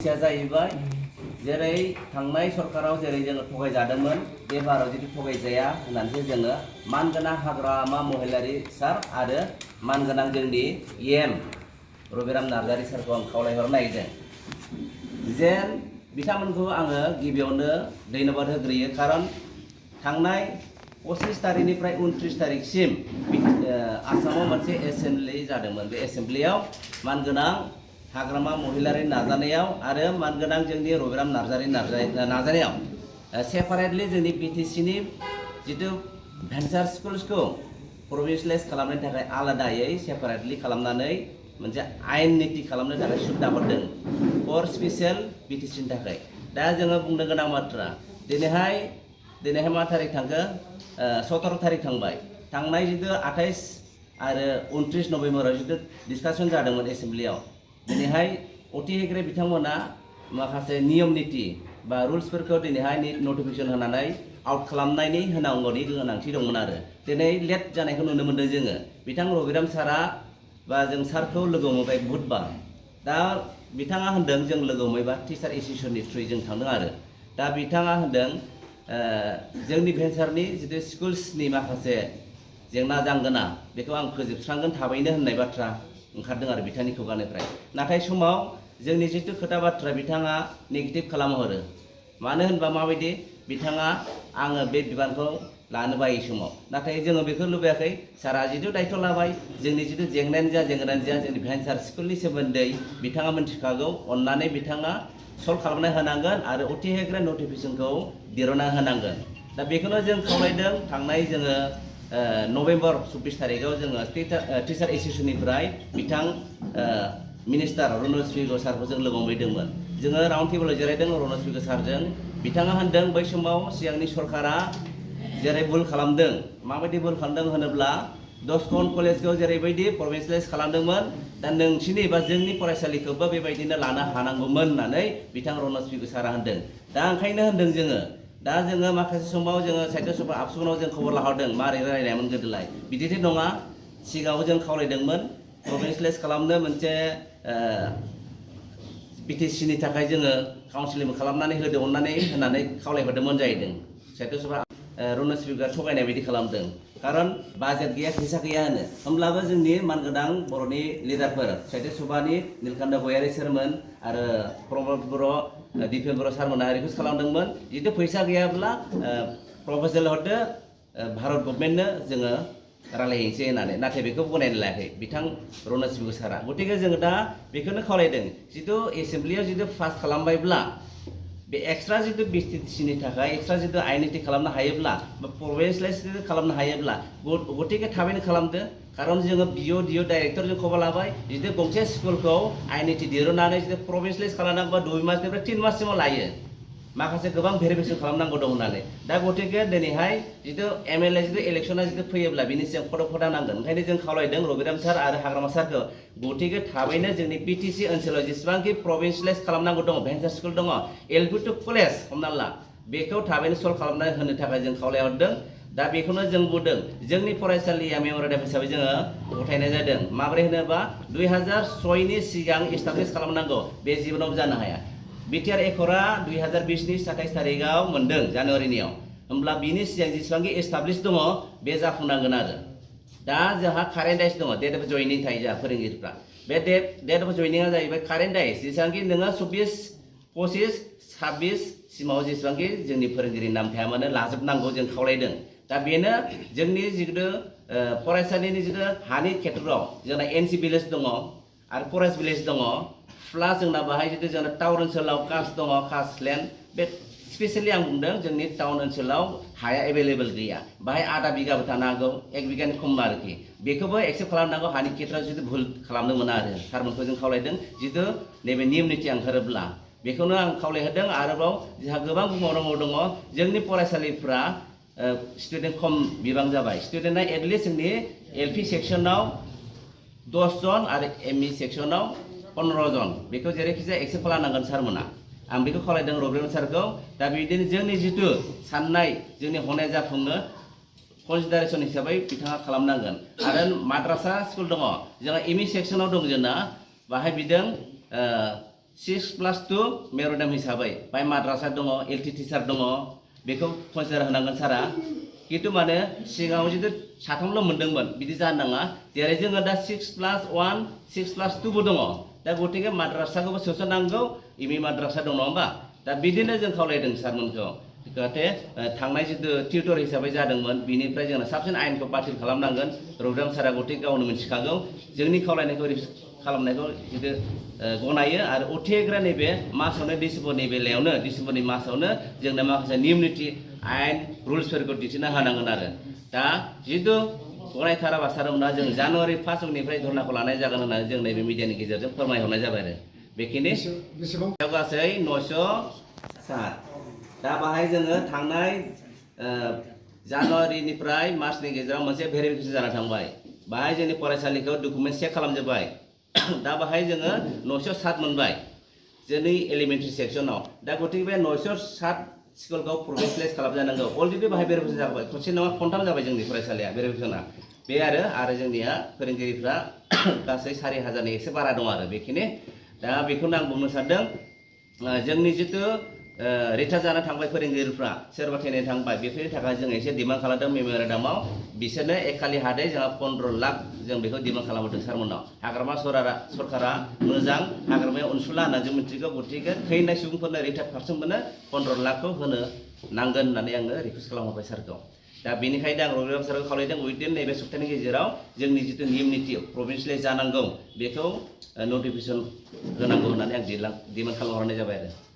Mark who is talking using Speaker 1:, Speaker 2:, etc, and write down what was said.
Speaker 1: जाहैबाय जेरै थांनाय सरकाराव जेरै जोङो थगायजादोंमोन बे बाराव जुदि थगायजाया होननानैसो जोङो मानगोनां हाग्रामा महिलारि सार आरो मानगोनां जोंनि एम रबिराम नार्जारि सारखौ आं खावलायहरनो नागिरदों जेन बिथांमोनखौ आङो गिबियावनो धन्यबाद होग्रोयो खारन थांनाय 25 तारिखनिफ्राय 29 तारिखसिम आसामाव मोनसे एसेम्बलि जादोंमोन बे एसेम्बलियाव मानगोनां हाग्रामा महिलारि नाजानायाव आरो मानगोनां जोंनि रबिराम नार्जारि नाजानायाव सेपारेटलि जोंनि बिटिसिनि जितु भेन्सार स्कुल्सखौ प्रभिन्सियेलाइज खालामनो थाखाय आलादायै सेपारेटलि खालामनानै मोनसे आयेन नीति खालामनो थाखाय सुद्दा हरदों फर स्पेशल बिटिसिनि थाखाय दा जोङो बुंनो गोनां बाथ्रा दिनैहाय मा तारिख थांखो 17 तारिख थांबाय थांनाय जितु 28 आरो 29 नभेम्बराव जितु डिसकासन जादोंमोन एसेम्बलियाव दिनैहाय अति हेग्रे बिथांमोना माखासे नियम नीति बा रुल्सफोरखौ दिनैहाय नटिफिकेशन होनानै आउट खालामनायनि होनांगौनि गोनांथि दंमोन आरो दिनै लेट जानायखौ नुनो मोन्दों जोङो बिथां रबिराम सारा बा जों सारखौ लोगो हमबाय बुधबार दा बिथाङा होनदों जों लोगो हमैबा टिचार एसोसिएशननि थ्रुयै जों थांदों आरो दा बिथाङा होनदों जोंनि भेन्सारनि जितु स्कुल्सनि माखासे जेंना जांगोना बेखौ आं फोजोबस्रांगोन थाबैनो होननाय बाथ्रा ओंखारदों आरो बिथांनि खुगानिफ्राय नाथाय समाव जोंनि जितु खोथा बाथ्रा बिथाङा नेगेटिभ खालामहरो मानो होनबा माबायदि बिथाङा आङो बे बिबानखौ लानो बायै समाव नाथाय जोङो बेखौ लुबैयाखै सारा जितु दायथ' लाबाय जोंनि जितु जेंनायानो जा जोंनि भेन्सार स्कुलनि सोमोन्दै बिथाङा मिन्थिखागौ अन्नानै बिथाङा सल्भ खालामना होनांगोन आरो अति हेग्रे नटिफिकेशनखौ दिरुनना होनांगोन दा बेखौनो जों खावलायदों थांनाय जोङो नभेम्बर 24 तारिखआव जोङो टिचार एसोसिएशननिफ्राय बिथां मिनिस्टार रनज पेगु सारखौ जों लोगो हमहैदोंमोन जोङो राउन्ड टेबोलाव जिरायदों रनज पेगु सारजों बिथाङा होनदों बै समाव सिगांनि सरकारा जेरै भुल खालामदों माबायदि भुल खालामदों होनोब्ला दसकन कलेजखौ जेरैबायदि प्रभिन्सियेलाइज खालामदोंमोन दा नोंसिनि बा जोंनि फरायसालिखौबो बेबायदिनो लानो हानांगौमोन होननानै बिथां रनज पेगु सारा होनदों दा ओंखायनो होनदों जोङो दा जोङो माखासे समाव जोङो साहित्य सभा आबसुनाव जों खबर लाहरदों मारै रायलायनायमोन गोदोलाय बिदिथ' नङा सिगाङाव जों खावलायदोंमोन प्रभिन्सियेलाइज खालामनो मोनसे बिटिसिनि थाखाय जोङो काउन्सिलिं खालामनानै होदो होननानै खावलायहरदोंमोन जाहैदों साहित्य सभा रनज पेगुआ थगायनाय बायदि खालामदों खारन बाजेट गैया फैसा गैया होनो होमब्लाबो जोंनि मानगोनां बर'नि लिडारफोर साहित्य सभानि नीलकान्त गयारी सोरमोन आरो प्रमद बर' दिपेन बर' सारमोना रिकुवेस्ट खालामदोंमोन जितु फैसा गैयाब्ला प्रप'जेल हरदो भारत गभर्नमेन्टनो जोङो रायलायहैनोसै होननानै नाथाय बेखौ गनायना लायाखै बिथां रनज पेगु सारा गतिके जोङो दा बेखौनो खावलायदों जितु एसेम्बलियाव जितु पास खालामबायब्ला बे एक्सट्रा जितु बिटिसिनि थाखाय एक्सट्रा जितु आइडेन्टिटि खालामनो हायोब्ला बा प्रभिन्सियेलाइज खालामनो हायोब्ला गतिके थाबैनो खालामदो खारन जोङो बिअ डिअ डाइरेक्टरजों खबर लाबाय जितु गंसे स्कुलखौ आइडेन्टिटि दिरुननानै जितु प्रभिन्सियेलाइज खालामनांगौबा 2 मासनिफ्राय 3 माससिमाव लायो माखासे गोबां भेरिफिकेसन खालामनांगौ दं होननानै दा गतिके दिनैहाय जितु एमएलए जितु इलेक्सना जितु फैयोब्ला बिनि सिगां फटा नांगोन ओंखायनो जों खावलायदों रबिराम सार आरो हाग्रामा सारखौ गतिके थाबैनो जोंनि बिटिसि ओनसोलाव जेसेबांखि प्रभिन्सियेलाइज खालामनांगौ दङ भेन्सार स्कुल दङ एलपि टु कलेज हमना ला बेखौ थाबैनो सल्भ खालामना होनो थाखाय जों खावलायहरदों दा बेखौनो जों बुंदों जोंनि फरायसालिया मेम'रेन्डाम हिसाबै जोङो गथायनाय जादों माबोरै होनोबा 2006 नि सिगां एस्टाब्लिश खालामनांगौ बे जिबनाव जानो हाया बिटिआर एकरा 2020 नि 27 तारिखआव मोन्दों जानुवारिनियाव होमब्ला बिनि सिगां जेसेबांखि एस्टाब्लिश दङ बे जाफुंनांगोन आरो दा जोंहा कारेन्ट दाइस दङ डेट अफ जयनिं थायो जोंहा फोरोंगिरिफ्रा बे डेट अफ जयनिंआ जाहैबाय कारेन्ट दाइस जेसेबांखि नोङो 24 25 26 सिमाव जेसेबांखि जोंनि फोरोंगिरि नाम थाया मानो लाजोबनांगौ जों खावलायदों दा बेनो जोंनि जितु फरायसालिनि जितु हानि खेत्रआव जोंना एनसि भिलेज दङ आरो फरेस्ट भिलेज दङ प्लास जोंना बाहाय जितु जोंना टाउन ओनसोलाव कास्ट दङ कास्ट लेन्ड बे स्पेसियेलि आं बुंदों जोंनि टाउन ओनसोलाव हाया एभेलेबेल गैया बाहाय आधा बिगाबो थानो हागौ 1 बिगानि खम आरोखि बेखौबो एक्सेप्ट खालामनांगौ हानि खेत्रआव जितु भुल खालामनो मोना आरो सारमोनखौ जों खावलायदों जितु नैबे नियम निति ओंखारोब्ला बेखौनो आं खावलायहोदों आरोबाव जोंहा गोबां बुंबावनांगौ दङ जोंनि फरायसालिफ्रा स्टुडेन्ट खम बिबां जाबाय स्टुडेन्टआ एटलिस्ट जोंनि एलपि सेक्सनाव 10 जन आरो एमइ सेक्सनाव 15 जन बेखौ जेरैखिजाया एक्सेप्ट खालामनांगोन सारमोना आं बेखौ खावलायदों रबिराम सारखौ दा बिदिनो जोंनि जितु साननाय जोंनि हनाय जाफुङो कनसिडारेसन हिसाबै बिथाङा खालामनांगोन आरो माद्रासा स्कुल दङ जोंहा एमइ सेक्सनाव दं जोंना बाहाय बिदों 6+2 मेरुदाम हिसाबै बाय माद्रासा दङ एलटी टिचार दङ बेखौ कनसिडार होनांगोन सारा किन्तु माने सिगाङाव जुदि साथामल' मोनदोंमोन बिदि जानो नाङा जेरै जोङो दा 6+1 6+2 बो दङ दा गतिके माद्रासाखौबो सोसननांगौ एमइ माद्रासा दङ नङा होमबा दा बिदिनो जों खावलायदों सारमोनखौ जाहाथे थांनाय जितु टिउटर हिसाबै जादोंमोन बिनिफ्राय जोङो साबसिन आयेनखौ बातिल खालामनांगोन रौदाम सारा गतिके गावनो मिथिखागौ जोंनि खावलायनायखौ खालामनायखौ जितु गनायो आरो अथिग्रा नैबे मासावनो डिसेम्बरनि बेलायावनो डिसेम्बरनि मासावनो जोंनो माखासे नियम निति आयेन रुल्सफोरखौ दिन्थिना होनांगोन आरो दा जितु गनायथाराबा सारमोना जों जानुवारि 1 उननिफ्राय धरनाखौ लानाय जागोन होननानै जों नैबे मिडियानि गेजेरजों फोरमायहरनाय जाबाय आरो बेखिनि गासै 907 दा बाहाय जोङो थांनाय जानुवारिनिफ्राय मार्चनि गेजेराव मोनसे भेरिफिकेसन जाना थांबाय बाहाय जोंनि फरायसालिखौ डकुमेन्ट चेक खालामजोब्बाय दा बाहाय जोङो 907 मोनबाय जोंनि एलिमेन्टारि सेक्सनाव दा गतिके बे 907 स्कुलखौ प्रभिन्सियेलाइज खालामजानांगौ अलरेडि बाहाय भेरिफिकेसन जाबाय खनसे नङा खनथाम जाबाय जोंनि फरायसालिया भेरिफिकेसना बे आरो जोंनिया फोरोंगिरिफ्रा गासै 4000नि एसे बारा दं आरो बेखिनि दा बेखौनो आं बुंनो सानदों जोंनि जितु रिटायार जाना थांबाय फोरोंगिरिफ्रा सोरबा थैनानै थांबाय बेफोरनि थाखाय जों एसे डिमान्ड खालामदों मेम'रेन्डामाव बिसोरनो एखालि हादै जोंहा 15 लाख जों बेखौ डिमान्ड खालामदों सारमोननाव हाग्रामा सरकारा मोजां हाग्रामायाव अनसुला होनना जों मिथिगौ गतिके थैनाय सुबुंफोरनो रिटायार पार्सनफोरनो 15 लाखखौ होनो नांगोन होननानै आङो रिकुवेस्ट खालामहरबाय सारखौ दा बेनिखायनो आं रबिराम सारखौ खावलायदों उइदिन नैबे सप्तानि गेजेराव जोंनि जितु नियम निति प्रभिन्सियेलाइज जानांगौ बेखौ नटिफिकेसन होनांगौ होननानै आं डिमान्ड खालामहरनाय जाबाय आरो